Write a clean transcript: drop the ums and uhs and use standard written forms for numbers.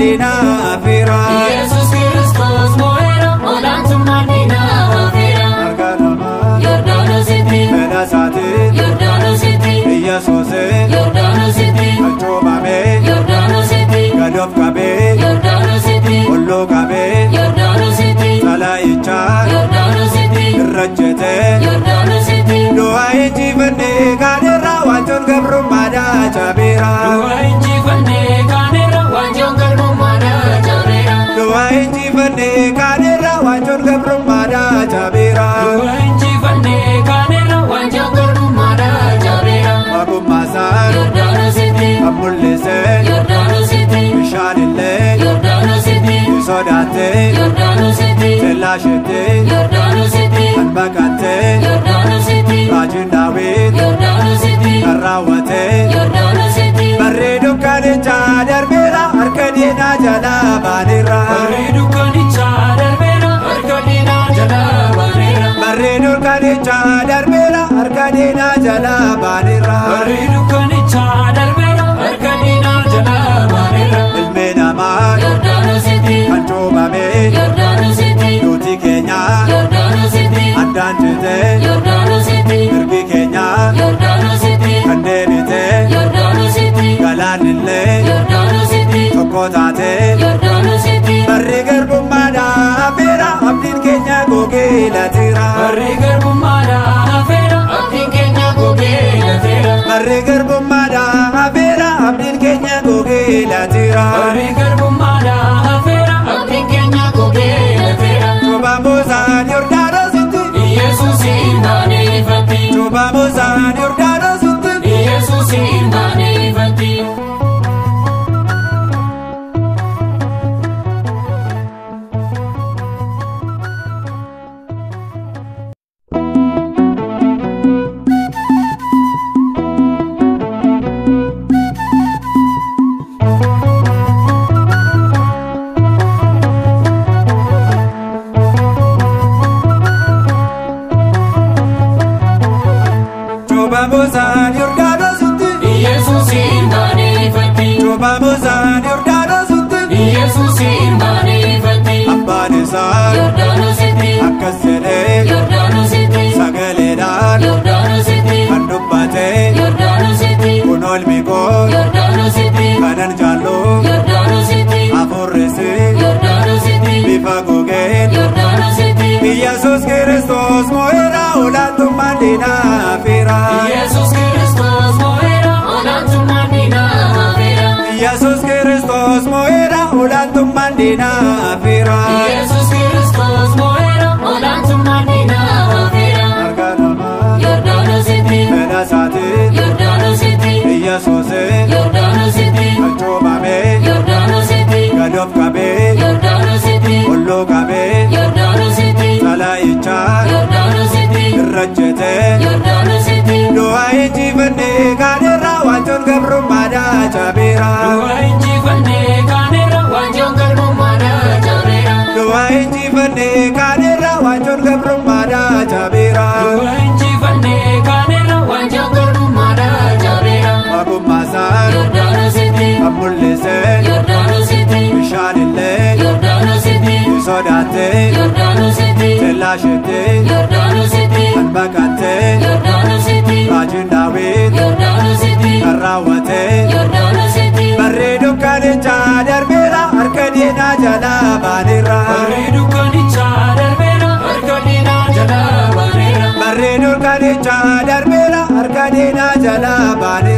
diinaa hafeera. Yesus Kiristoos moo'eera olaantummaan diinaa hafeera. Harka namaa Yordaanositti fedha isaatiin Yordaanositti Iyyasuus Yordaanositti kan cuuphame Yordaanositti gad of qabee Yordaanositti olluu qabee Yordaanositti xalaayichaa Yordaanositti irra ejjetee Yordaanositti du'a injifannee kaanerra waanjoon gabrummaadhaa cabeera. Du'a injifannee kaanerra waanjoon garbummaadhaa cabeera. Du'a injifannee kaanerra waanjoon gabrummaadhaa cabeera. Du'a injifannee kaanerra waanjoon garbummaadhaa cabeera. Ogummaasaan Yordaanositti kan mul'ise Yordaanositti bishaanillee Yordaanositti ni sodaatte Yordaanositti tellaashetti Yordaanositti kan baqatte Yordaanositti raajiin Daawit Yordaanositti kan raawwate Yordaanositti barri dukkanichaa darbeera harka diinaa jalaa baaneerra. Barri dukkanichaa darbeera harka diinaa jalaa baaneerra. Barri dukkanichaa darbeera harka diinaa jalaa baaneerra. Barri dukkanichaa darbeera harka diinaa jalaa baaneerra. Ilmi namaa Yordaanositti kan cuuphame Yordaanositti duuti keenya Yordaanositti addaan cite Yordaanositti mirgi keenya Yordaanositti kan deebite Yordaanositti galaanillee Yordaanositti tokko taate Yordaanositti barri garbummaadhaa hafeera abdiin keenya gogee lateera. Barri garbummaadhaa hafeera abdiin keenya gogee lateera. Barri garbummaadhaa hafeera abdiin keenya gogee lateera. Barri garbummaadhaa hafeera abdiin keenya gogee lateera. Cuuphamuusaan Yordaanositti Yesuus ilmaanifatti cuuphamuusaan Yordaanositti. Yesuus ilmaanifatti. Cuuphamuusaan Yordaanositti Yesuus ilmaanifatti cuuphamuusaan Yordaanositti. Yesuus ilmaanifatti. Abbaan isaa Yordaanositti akkas jedhee Yordaanositti sagaleedhaan Yordaanositti kan dubbate Yordaanositti kun ilmi koo Yordaanositti kanan jaallu Yordaanositti hafuurrisi Yordaanositti bifa gogeen Yordaanositti Iyyasuus Kiristoos moo'eera olaantummaan diinaa hafeera. Yesuus Kiristoos moo'eera olaantummaan diinaa hafeera. Iyyasuus Kiristoos moo'eera olaantummaan diinaa hafeera. Yesuus Kiristoos moo'eera olaantummaan diinaa hafeera. Harka namaa Yordaanositti fedha isaatiin Yordaanositti Iyyasuus Yordaanositti kan cuuphame Yordaanositti gad of qabee Yordaanositti olluu qabee Yordaanositti xalaayichaa Yordaanositti irra ejjetee Yordaanositti du'a injifannee kaanerra waanjoon gabrummaadhaa cabeera. Du'a injifannee kaanerra waanjoon garbummaadhaa cabeera. Du'a injifannee kaanerra waanjoon gabrummaadhaa cabeera. Du'a injifannee kaanerra waanjoon garbummaadhaa cabeera. Ogummaasaan Yordaanositti kan mul'ise Yordaanositti bishaanillee Yordaanositti ni sodaatte Yordaanositti tellaashetti Yordaanositti kan baqatte Yordaanositti raajiin Daawit Yordaanositti kan raawwate Yordaanositti barri dukkanichaa darbeera harka diinaa jalaa baaneerra. Barri dukkanichaa darbeera harka diinaa jalaa baaneerra. Barri dukkanichaa darbeera harka diinaa jalaa baaneerra.